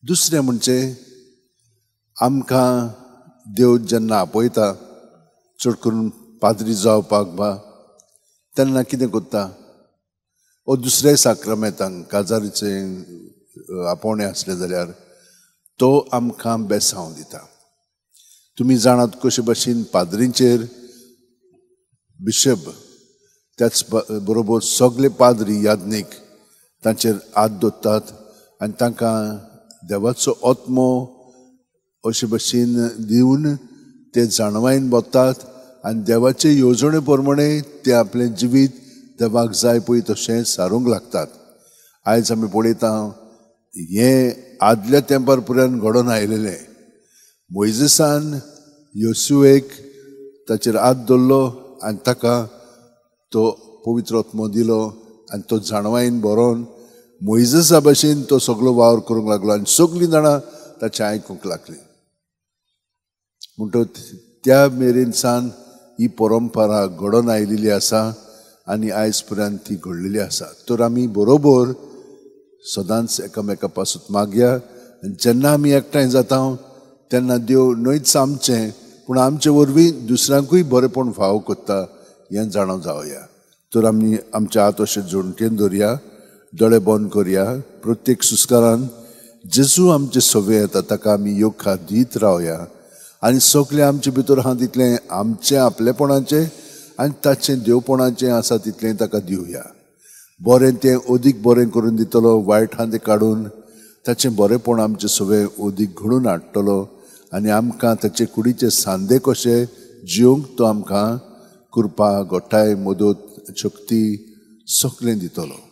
दुसरें म्हणजे आमकां देव जेन्ना आपयता, चड करून पाद्री जावपाक बा, तेन्ना कितें करता, ओ दुसऱ्या साक्रामेंतांक काजारीचें आपोवणें आसलें जाल्यार तो आमकां बेसांव दिता. तुमी जाणात कशे भाशेन पाद्रींचेर बिशप, त्याच बरोबर सगळे पाद्री याज्ञीक तांचेर हात दवरतात आनी तांकां देवाचो आत्मो अशे भाशेन दिवन ते जाणवायन बगतात आनी देवाचे येवजणे प्रमाणे ते आपलें जिवीत देवाक जाय पळय तशें सारूंक लागतात. आयज आमी पळयता हें आदल्या तेंपार पर्यंत घडोवन आयलेलें. मोयजेसान योसुएक ताचेर हात दवरलो आनी ताका तो पवित्र आत्मो दिलो आनी तो जाणवायन बरोवन मोयजेसा भाशेन तो सगळो वावर करूंक लागलो आनी सगळीं जाणां ताचें आयकूंक लागलीं. म्हणटकच त्या मेरेन सान ही परंपरा घडोवन आयिल्ली आसा आनी आयज पर्यंत ती घडलेली आसा. तर आमी बरोबर सदांच एकामेका पासून मागया आनी जेन्ना आमी एकठांय जाता तेन्ना देव न्हयच आमचें पूण आमचे वरवीं दुसऱ्यांकूय बरेंपण फावो करता हें जाणा जावया. तर आमी आमच्या हात अशें जोडटेन दवरया, दोळे बंद करया. प्रत्येक सुस्कारान जेजू आमचे सवे येता ताका आमी योखा दीत रावया आनी सगळें आमचे भितर आहा तितलें आमचें आपलेपणाचें आनी ताचें देवपणाचें आसा तितलें ताका दिवया. बरें तें अदीक बरें करून दितलो, वायट आहा तें काडून ताचें बरेंपण आमचें सगळें अदीक घडोवन हाडटलो आनी आमकां ताचे कुडीचे सांदे कशे जिवंक तो आमकां कृपा, गोठाय, मदत, शक्ती सगळें दितलो.